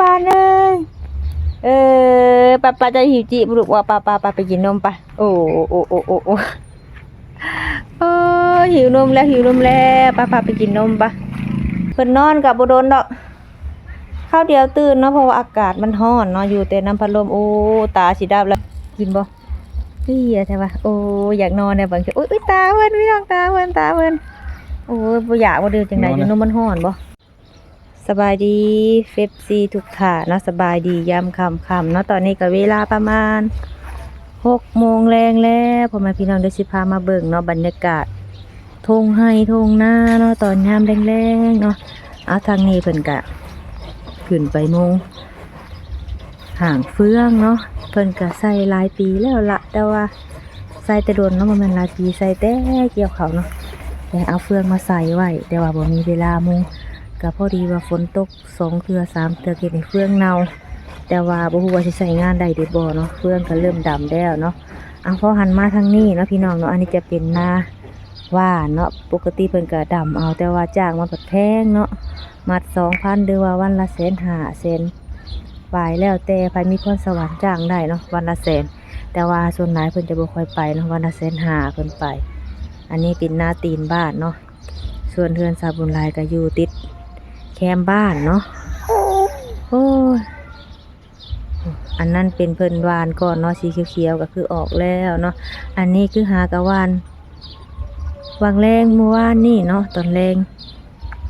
ບ້ານເອີຍ ເອີ ໄປໆ ເຈົ້າຫິວຈິບໍ່ລູກ? ວ່າ ໄປໆ ໄປ ໄປກິນນົມໄປ. ໂອ້ ໂອ້ ໂອ້ ໂອ້ ໂອ້ ໂອ້ ໂອ້ ຫິວນົມແລ້ວ ຫິວນົມແລ້ວ ໄປໆ ໄປກິນນົມໄປ. ເພິ່ນນອນກໍບໍ່ດົນດອກ ຄາວດຽວຕື່ນເນາະ ເພາະວ່າອາກາດມັນຮ້ອນເນາະ ຢູ່ແຕ່ນຳພັດລົມ. ໂອ້ ຕາຊິດັບແລ້ວ ກິນບໍ່? ເພຍແທ້ວ່າ. ໂອ້ ຢາກນອນແດ່ບາງທີ. ໂອ້ຍ ໂອ້ຍ ຕາເພິ່ນ ພີ່ນ້ອງ ຕາເພິ່ນ ຕາເພິ່ນ. ໂອ້ຍ ບໍ່ຢາກບໍ່ດື່ມຈັ່ງໃດ ຢູ່ນົມມັນຮ້ອນບໍ່? ສະບາຍດີ ເອັຟຊີ ທຸກທ່ານເນາະ ສະບາຍດີຍາມຄ່ຳໆເນາະ. ຕອນນີ້ກໍເວລາປະມານຫົກໂມງແລງແລ້ວ ພໍ່ແມ່ພີ່ນ້ອງ ດຽວຊິພາມາເບິ່ງເນາະ ບັນຍາກາດທົ່ງໄຮ່ທົ່ງນາເນາະ ຕອນຍາມແລງໆເນາະ. ເອົາ ທາງນີ້ເພິ່ນກະຂຶ້ນໄປມຸງ ຫາງເຟືອງເນາະ ເພິ່ນກະໃສ່ຫຼາຍປີແລ້ວລະ ແຕ່ວ່າໃສ່ແຕ່ດົນເນາະ ບໍ່ແມ່ນຫຼາຍປີ ໃສ່ແຕ່ກ່ຽວເຂົ້າເນາະ. ແຕ່ເອົາເຟືອງມາໃສ່ໄວ້ ແຕ່ວ່າບໍ່ມີເວລາມຸງ ກະພໍດີວ່າຝົນຕົກສອງເທື່ອສາມເທື່ອ ເຮັດໃຫ້ເຟືອງເນົ່າ ແຕ່ວ່າບໍ່ຮູ້ວ່າຊິໃຊ້ງານໄດ້ຫຼືບໍ່ເນາະ ເຟືອງກະເລີ່ມດຳແລ້ວເນາະ. ເອົາ ພໍຫັນມາທາງນີ້ເນາະ ພີ່ນ້ອງເນາະ ອັນນີ້ຈະເປັນນາ ຫວ່ານເນາະ ປົກກະຕິເພິ່ນກະດຳເອົາ ແຕ່ວ່າຈ້າງມັນພັດແພງເນາະ ມັດສອງພັນ ຫຼືວ່າວັນລະແສນຫ້າ ແສນປາຍ ແລ້ວແຕ່ໃຜມີພອນສະຫວັນຈ້າງໄດ້ເນາະ ວັນລະແສນ. ແຕ່ວ່າສ່ວນຫຼາຍເພິ່ນຈະບໍ່ຄ່ອຍໄປເນາະ ວັນລະແສນຫ້າເພິ່ນໄປ. ອັນນີ້ເປັນນາຕີນບ້ານເນາະ ສ່ວນເຮືອນສາວບຸນຫຼາຍກະຢູ່ຕິດແຄມບ້ານເນາະ. ໂອ້ຍ ອັນນັ້ນເປັນເພິ່ນຫວ່ານກ່ອນເນາະ ສີຂຽວໆ ກໍຄືອອກແລ້ວເນາະ. ອັນນີ້ຄືຫາກະຫວ່ານຫວ່າງແລງມື້ວານນີ້ເນາະ ຕອນແລງ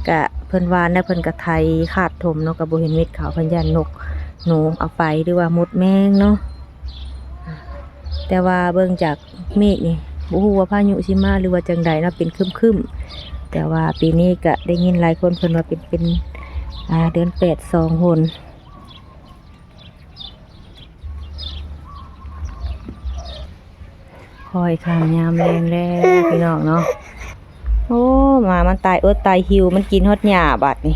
ກະເພິ່ນຫວ່ານແລ້ວ ເພິ່ນກະໄຖຄາດຖົມເນາະ ກະບໍ່ເຫັນເມັດເຂົ້າ ເພິ່ນຢ້ານນົກໜູເອົາໄປ ຫຼືວ່າມົດແມງເນາະ. ແຕ່ວ່າເບິ່ງຈາກເມກນີ້ ບໍ່ຮູ້ວ່າພາຍຸຊິມາ ຫຼືວ່າຈັ່ງໃດເນາະ ເປັນຄຶ້ມໆ. ແຕ່ວ່າປີນີ້ກະໄດ້ຍິນຫຼາຍຄົນເພິ່ນວ່າເປັນ ເປັນ ອ່າ ເດືອນແປດສອງຫົນ. ຄ່ອຍຂ້າມຍາມແລງແລ້ວ ພີ່ນ້ອງເນາະ. ໂອ້ ໝາມັນຕາຍອົດຕາຍຫິວ ມັນກິນຮອດຫຍ້າບາດນີ້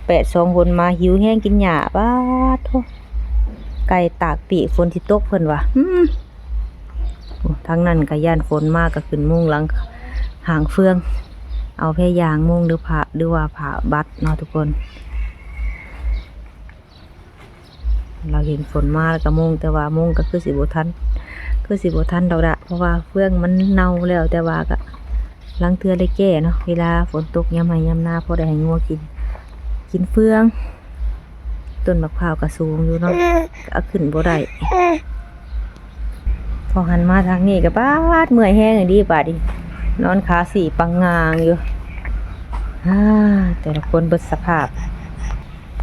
ແປດສອງຫົນ ໝາຫິວແຮງກິນຫຍ້າ. ປາດໂທ້ ໄກ່ຕາກປີກ ຝົນຊິຕົກເພິ່ນວ່າ. ອືມ ໂອ້ ທາງນັ້ນກະຢ້ານຝົນມາ ກະຂຶ້ນມຸງຫຼັງຫາງເຟືອງ ເອົາແພຢາງມຸງ ຫຼືຜ້າ ຫຼືວ່າຜ້າບັດເນາະທຸກຄົນ. ລາວເຫັນຝົນມາແລ້ວກະມຸງ ແຕ່ວ່າມຸງກະຄືຊິບໍ່ທັນ ຄືຊິບໍ່ທັນດອກລະ ເພາະວ່າເຟືອງມັນເນົ່າແລ້ວ. ແຕ່ວ່າກະລາງເທື່ອໄດ້ແກ້ເນາະ ເວລາຝົນຕົກຍາມໄຮ່ຍາມນາ ພໍໄດ້ໃຫ້ງົວກິນ ກິນເຟືອງ. ຕົ້ນໝາກພ້າວກະສູງຢູ່ເນາະ ກະເອົາຂຶ້ນບໍ່ໄດ້. ພໍຫັນມາທາງນີ້ກະປາດເມື່ອຍແຮງອີ່ຫຼີບາດນີ້ ນອນຂາສີປັງງາງຢູ່. ອາ ແຕ່ລະຄົນເບິດສະພາບ.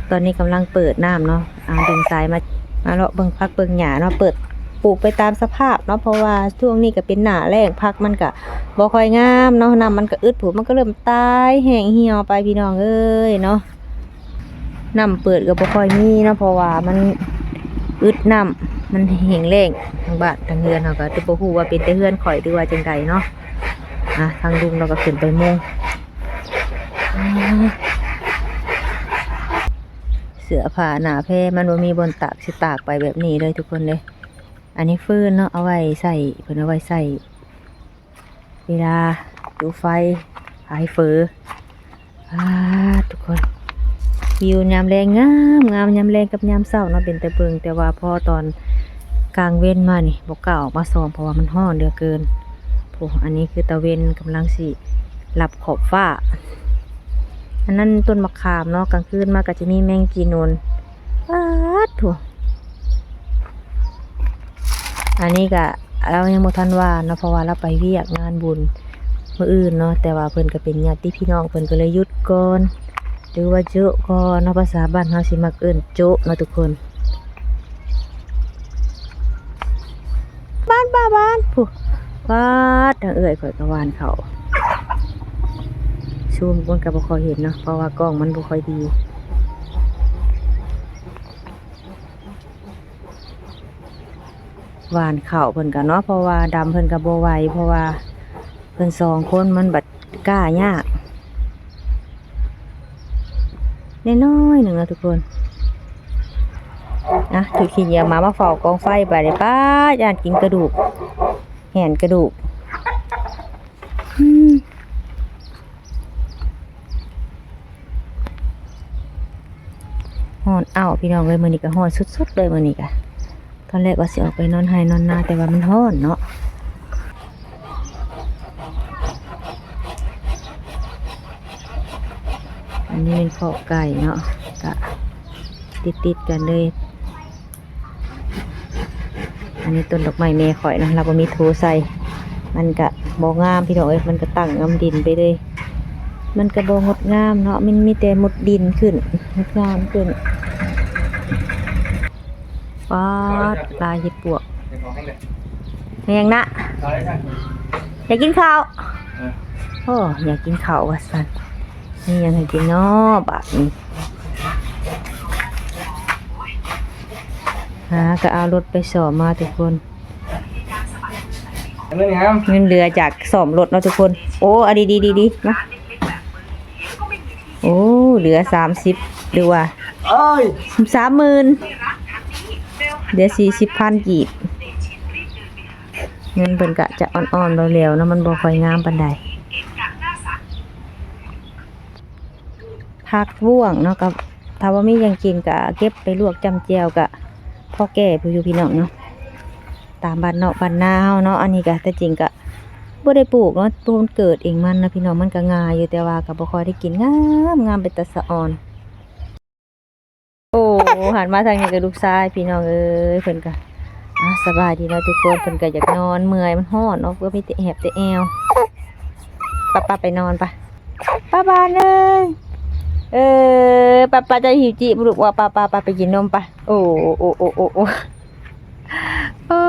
ຕອນນີ້ກຳລັງເປີດນ້ຳເນາະ ອາ ດຶງສາຍມາ ມາເລາະເບິ່ງຜັກເບິ່ງຫຍ້າເນາະ ເປີດປູກໄປຕາມສະພາບເນາະ ເພາະວ່າຊ່ວງນີ້ກະເປັນໜ້າແລ້ງ ຜັກມັນກະບໍ່ຄ່ອຍງາມເນາະ ນ້ຳມັນກະອຶດ ຜູດມັນກະເລີ່ມຕາຍແຫ້ງຫ່ຽວໄປ ພີ່ນ້ອງເອີຍເນາະ. ນ້ຳເປີດກະບໍ່ຄ່ອຍມີເນາະ ເພາະວ່າມັນອຶດນ້ຳ ມັນແຫ້ງແລ້ງ. ທາງບ້ານທາງເຮືອນເຮົາກະຈະບໍ່ຮູ້ວ່າເປັນແຕ່ເຮືອນຂ້ອຍ ຫຼືວ່າຈັ່ງໃດເນາະ. ອາ ທາງລຸງລາວກະຂຶ້ນໄປມຸງ ເສື້ອຜ້າໜ້າແພ ມັນບໍ່ມີບ່ອນຕາກ ຊິຕາກໄປແບບນີ້ເລີຍທຸກຄົນເດີ. ອັນນີ້ຟືນເນາະ ເອົາໄວ້ໃຊ້ ເພິ່ນເອົາໄວ້ໃຊ້ເວລາຈູ່ໄຟ ຂາຍເຝີ. ປາດ ທຸກຄົນ ວິວຍາມແລງງາມໆ ຍາມແລງກັບຍາມເຊົ້າເນາະ ເປັນຕາເບິ່ງ. ແຕ່ວ່າພໍຕອນກາງເວັນມານີ້ ບໍ່ກ້າອອກມາສ່ອງ ເພາະວ່າມັນຮ້ອນເຫຼືອເກີນ. ໂອ້ ອັນນີ້ຄືຕາເວັນກຳລັງຊິລັບຂອບຟ້າ. ອັນນັ້ນຕົ້ນໝາກຂາມເນາະ ກາງຄືນມາກະຈະມີແມງຈີນູນ. ປາດໂທ້ ອັນນີ້ກະລາວຍັງບໍ່ທັນຫວ່ານເນາະ ເພາະວ່າລາວໄປວຽກງານບຸນມື້ອື່ນເນາະ. ແຕ່ວ່າເພິ່ນກະເປັນຍາດຕິພີ່ນ້ອງ ເພິ່ນກະເລີຍຢຸດກ່ອນ ຫຼືວ່າໂຈະກ່ອນເນາະ ພາສາບ້ານເຮົາຊິມັກເອີ້ນໂຈະເນາະທຸກຄົນ. ບ້ານ ບ້ານ ບ້ານ ພຸ້ນ ປາດ ທາງເອື້ອຍຂ້ອຍກະຫວ່ານເຂົ້າ ຊູມມັນກະບໍ່ຄ່ອຍເຫັນເນາະ ເພາະວ່າກ້ອງມັນບໍ່ຄ່ອຍດີ. ຫວ່ານເຂົ້າເພິ່ນກະເນາະ ເພາະວ່າດຳເພິ່ນກະບໍ່ໄຫວ ເພາະວ່າເພິ່ນສອງຄົນມັນບັດກ້າຍາກ ນ້ອຍໆໜຶ່ງເນາະທຸກຄົນ. ອ່ະ ຖືຂີ້ເຫຍື້ອມາ ມາເຝົ້າກອງໄຟບາດນີ້ ປ້າ ຢ້ານກິນກະດູກ ແຫນກະດູກ. ອືມ ຮ້ອນ ອ້າວ ພີ່ນ້ອງເອີຍ ມື້ນີ້ກໍຮ້ອນສຸດໆເລີຍ ມື້ນີ້ກໍ ຕອນແລກວ່າຊິອອກໄປນອນໄຮ່ນອນນາ ແຕ່ວ່າມັນຮ້ອນເນາະ. ອັນນີ້ແມ່ນຄອກໄກ່ເນາະ ກະຕິດໆກັນເລີຍ. ອັນນີ້ຕົ້ນດອກໄມ້ແມ່ຂ້ອຍເນາະ ລາວບໍ່ມີໂທໃສ່ ມັນກະບໍ່ງາມ ພີ່ນ້ອງເອີຍ ມັນກະຕັ້ງງາມດິນໄປເລີຍ ມັນກະບໍ່ງົດງາມເນາະ ມັນມີແຕ່ມົດດິນຂຶ້ນ ມົດງາມຂຶ້ນ. ປາດ ປາເຫັດປວກ ແມ່ນຫຍັງນະ? ຢາກກິນເຂົ້າ? ເອີ ໂອ້ ຢາກກິນເຂົ້າວ່າຊັ້ນ. ມີຫຍັງໃຫ້ກິນເນາະບາດນີ້? ຫາກໍເອົາລົດໄປສ້ອມມາທຸກຄົນ ເງິນຫຍັງ? ເງິນເຫຼືອຈາກສ້ອມລົດເນາະທຸກຄົນ. ໂອ້ ເອົາດີໆໆໆ ມາ. ໂອ້ ເຫຼືອສາມສິບ ຫຼືວ່າ ເອີຍ ສາມໝື່ນ ເຫຼືອສີ່ສິບພັນກີບ. ເງິນເພິ່ນກະຈະອ່ອນໆແຫຼວໆເນາະ ມັນບໍ່ຄ່ອຍງາມປານໃດ. ຜັກບ້ວງເນາະ ກໍຖ້າວ່າມີຫຍັງກິນກໍເກັບໄປລວກຈ້ຳແຈ່ວ ກໍພໍແກ່ຢູ່ພີ່ນ້ອງເນາະ ຕາມບ້ານນອກບ້ານນາເຮົາເນາະ. ອັນນີ້ກໍແທ້ຈິງກໍບໍ່ໄດ້ປູກເນາະ ມັນເກີດເອງມັນນະພີ່ນ້ອງ ມັນກໍງ່າຍຢູ່ ແຕ່ວ່າກໍບໍ່ຄ່ອຍໄດ້ກິນ ງາມໆ ເປັນຕາສະອອນ. ໂອ້ ຫັນມາທາງນີ້ກໍລູກຊາຍ ພີ່ນ້ອງເອີຍ ເພິ່ນກໍ ອ່າ ສະບາຍດີເນາະທຸກຄົນ ເພິ່ນກໍຢາກນອນ ເມື່ອຍ ມັນຮ້ອນເນາະ ເພິ່ນມີແຕ່ແອບແຕ່ແອວ. ປະ ປະ ໄປນອນປະ ປະບານເອີຍ ເອີ ປະ ປະ ເຈົ້າຫິວຈິບໍ່ລູກ ວ່າ ປະ ປະ ປະ ໄປກິນນົມປະ. ໂອ້ ໂອ້ ໂອ້ ໂອ້ ໂອ້ ໂອ້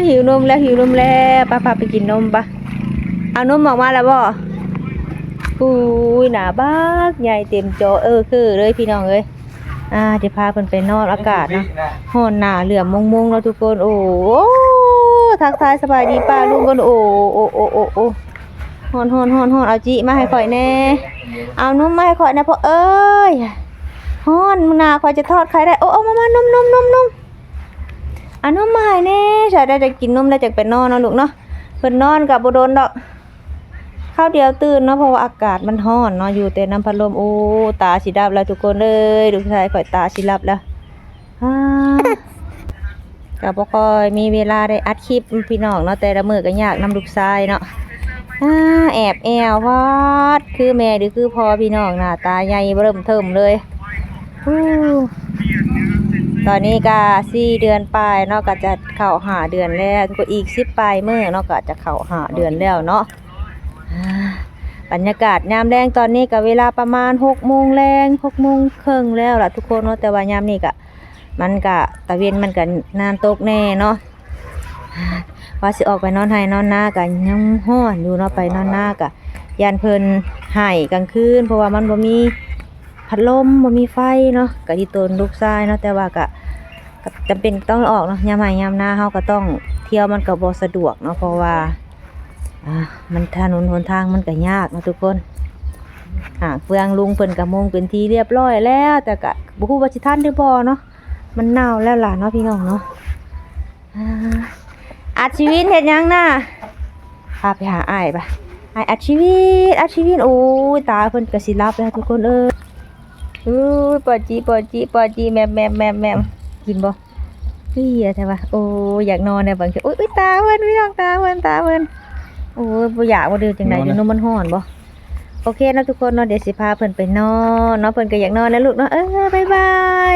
ຫິວນົມແລ້ວ ຫິວນົມແລ້ວ ປະ ພາໄປກິນນົມປະ. ເອົານົມອອກມາແລ້ວບໍ່? ອຸ້ຍ ໜ້າບັກໃຫຍ່ເຕັມຈໍເອີເຄີເລີຍພີ່ນ້ອງເອີຍ. ອ່າ ຈະພາເພິ່ນໄປນອນ ອາກາດເນາະ ຮ້ອນໜ້າເຫຼື້ອມມົງໆເນາະທຸກຄົນ. ໂອ້ ໂອ້ ທັກທາຍສະບາຍດີປ້າລຸງກ່ອນ. ໂອ້ ໂອ້ ໂອ້ ໂອ້ ໂອ້ ຮ້ອນໆໆໆ ເອົາຈິມາໃຫ້ຂ້ອຍແດ່ ເອົານົມມາໃຫ້ຂ້ອຍແດ່ພໍ່ເອີຍ ຮ້ອນ ມື້ໜ້າຂ້ອຍຈະທອດໄຂ່ໄດ້. ໂອ້ ເອົາມາ ມາ ນົມໆໆໆ ເອົານົມມາໃຫ້ແດ່. ໃສ່ໄດ້ ໄດ້ກິນນົມແລ້ວຈັ່ງໄປນອນເນາະລູກເນາະ. ເພິ່ນນອນກໍບໍ່ດົນດອກ ຄາວດຽວຕື່ນເນາະ ເພາະວ່າອາກາດມັນຮ້ອນເນາະ ຢູ່ແຕ່ນຳພັດລົມ. ໂອ້ ຕາຊິດັບແລ້ວທຸກຄົນເອີຍ ລູກຊາຍຂ້ອຍຕາຊິດັບແລ້ວ. ອາ ກໍບໍ່ຄ່ອຍມີເວລາໄດ້ອັດຄລິບພີ່ນ້ອງເນາະ ແຕ່ລະມື້ກໍຍາກນຳລູກຊາຍເນາະ. ອາ ແອບແອວ ວາດ ຄືແມ່ຫຼືຄືພໍ່ພີ່ນ້ອງ ໜ້າຕາໃຫຍ່ເລີ່ມເທີມເລີຍ. ອູ້ ຕອນນີ້ກະສີ່ເດືອນປາຍເນາະ ກະຈະເຂົ້າຫ້າເດືອນແລ້ວ ກໍອີກສິບປາຍມື້ເນາະ ກະຈະເຂົ້າຫ້າເດືອນແລ້ວເນາະ. ອ່າ ບັນຍາກາດຍາມແລງຕອນນີ້ກະເວລາປະມານຫົກໂມງແລງ ຫົກໂມງເຄິ່ງແລ້ວລະທຸກຄົນເນາະ ແຕ່ວ່າຍາມນີ້ກະ ມັນກະ ຕາເວັນມັນກະນານຕົກແດ່ເນາະ. ວ່າຊິອອກໄປນອນໄຮ່ນອນນາກະຍັງຮ້ອນຢູ່ເນາະ ໄປນອນນາກະຢ້ານເພິ່ນໄຫ້ກາງຄືນ ເພາະວ່າມັນບໍ່ມີພັດລົມ ບໍ່ມີໄຟເນາະ ກະອີ່ຕົນລູກຊາຍເນາະ ແຕ່ວ່າກະ ກະຈຳເປັນຕ້ອງອອກເນາະ ຍາມໄຮ່ຍາມນາເຮົາກະຕ້ອງທ່ຽວ ມັນກະບໍ່ສະດວກເນາະ ເພາະວ່າ ອ່າ ມັນ ຖະໜົນຫົນທາງມັນກະຍາກເນາະທຸກຄົນ. ຫາງເຟືອງລຸງເພິ່ນກະມຸງເປັນທີ່ລຽບຮ້ອຍແລ້ວ ແຕ່ກະບໍ່ຮູ້ວ່າຊິທັນຫຼືບໍ່ເນາະ ມັນເນົ່າແລ້ວລະເນາະ ພີ່ນ້ອງເນາະ. ອ່າ ອັດຊີວິນເຮັດຫຍັງນະ? ພາໄປຫາອ້າຍປະ ອ້າຍອັດຊີວິນ ອັດຊີວິນ. ໂອ້ຍ ຕາເພິ່ນກະຊິຫຼັບແລ້ວທຸກຄົນເອີຍ. ໂອ້ຍ ປອດຈີ່ ປອດຈີ່ ປອດຈີ່ ແມບ ແມບ ແມບ ແມບ. ກິນບໍ່? ເອີຍ ແຕ່ວ່າ ໂອ້ຍ ຢາກນອນແດ່ບາງທີ. ໂອ້ຍ ໂອ້ຍ ຕາເພິ່ນ ພີ່ນ້ອງ ຕາເພິ່ນ ຕາເພິ່ນ. ໂອ້ຍ ບໍ່ຢາກບໍ່ດື່ມຈັ່ງໃດ ນອນນະ ຢູ່ນົມມັນຮ້ອນບໍ່? ໂອເຄເນາະທຸກຄົນເນາະ ດຽວຊິພາເພິ່ນໄປນອນເນາະ ເພິ່ນກໍຢາກນອນນະລູກເນາະ. ເອີ ບາຍບາຍ.